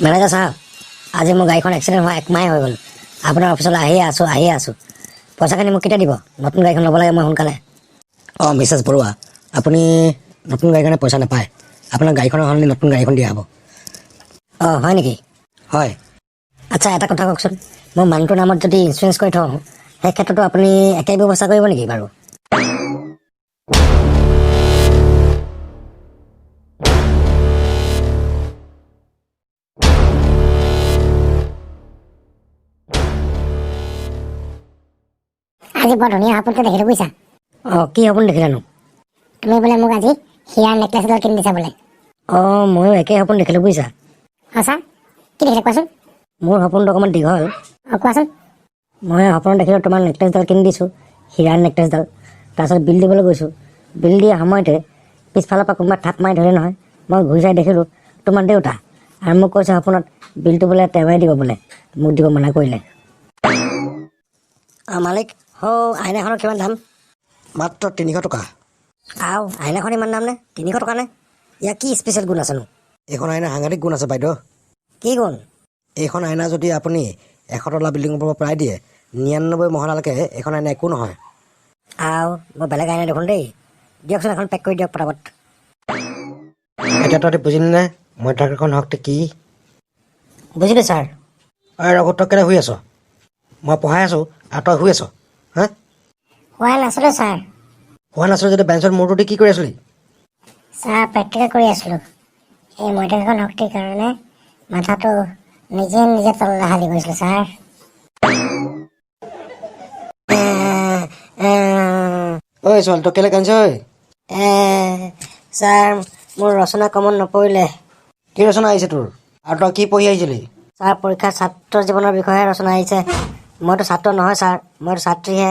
Manager চাহাব, আজি মোৰ গাড়ীখন এক্সিডেণ্ট হোৱা একমাহে হৈ গ'ল। আপোনাৰ অফিচলৈ আহিয়ে আছোঁ, আহিয়ে আছোঁ। পইচাখিনি মোক কেতিয়া দিব? নতুন গাড়ীখন ল'ব লাগে মই সোনকালে। অঁ, মিছেছ বৰুৱা, আপুনি নতুন গাড়ীৰ কাৰণে পইচা নাপায়। আপোনাৰ গাড়ীখনৰ সলনি নতুন গাড়ীখন দিয়া হ'ব। অঁ, হয় নেকি? হয়। আচ্ছা, এটা কথা কওকচোন, মোৰ মানুহটোৰ নামত যদি ইঞ্চুৰেঞ্চ কৰি থওঁ, সেই ক্ষেত্ৰতো আপুনি একেই ব্যৱস্থা কৰিব নেকি বাৰু? আজি বৰ ধুনীয়া সপোনটো দেখিলো, বুজিছা? অঁ, কি সপোন দেখিলানো? তুমি বোলে মোক আজি হীৰাৰ নেকলেছ এডাল কিনি দিছা বোলে। অঁ, ময়ো একেই সপোন দেখিলোঁ, বুজিছা? সঁচা? কি দেখিলা কোৱাচোন। মোৰ সপোনটো অকণমান দীঘল। অঁ, কোৱাচোন। মই সপোনত দেখিলোঁ তোমাৰ নেকলেছডাল কিনি দিছোঁ, হীৰাৰ নেকলেছডাল। তাৰপিছত বিল দিবলৈ গৈছোঁ। বিল দিয়া সময়তে পিছফালৰ পৰা কোনোবা থাপ মাৰি ধৰে নহয়। মই ঘূৰি চাই দেখিলোঁ তোমাৰ দেউতা, আৰু মোক কৈছে সপোনত বিলটো বোলে তেওঁৱে দিব বোলে, মোক দিব মানা কৰিলে। অঁ মালিক, হৌ আইনাখনৰ কিমান দাম? মাত্ৰ 300 টকা। আও, আইনাখন ইমান দাম নে? 300 টকা নে? ইয়াৰ কি স্পেচিয়েল গুণ আছেনো? এইখন আইনা সাংঘাতিক গুণ আছে বাইদেউ। কি গুণ? এইখন আইনা যদি আপুনি 100 তলা বিল্ডিঙৰ পৰা পেলাই দিয়ে, 99 মহলালৈকে এইখন আইনা একো নহয়। আও, মই বেলেগ আইনা দেখোন দেই। দিয়কচোন, এখন পেক কৰি দিয়ক পটাপট। এতিয়া তহঁতি বুজিলি নে মধ্যাকৰ্ষণ শক্তি কি? বুজিলোঁ ছাৰ। ঐ ৰঘু, তই কেলৈ শুই আছ? মই পঢ়াই আছোঁ আৰু তই শুই আছ? হা? হোৱা নাছিলোঁ ছাৰ। হোৱা নাছিলোঁ যদি বেঞ্চত মূৰটো দি কি কৰি আছিলি? ছাৰ, প্ৰেক্টিকেল কৰি আছিলোঁ। এই মধ্যাকৰ্ষণ শক্তিৰ কাৰণে মাথাটো নিজে নিজে তললৈ হালি গৈছিলে ছাৰ। ঐ ছোৱালী, তই কেলৈ কান্দিছ ঐ? ছাৰ, মোৰ ৰচনা কমন নপৰিলে। কি ৰচনা আহিছে তোৰ? আৰু তই কি পঢ়ি আহিছিলি? ছাৰ, পৰীক্ষাত ছাত্ৰ জীৱনৰ বিষয়ে ৰচনা আহিছে। মইতো ছাত্ৰ নহয় ছাৰ, মইতো ছাত্ৰীহে।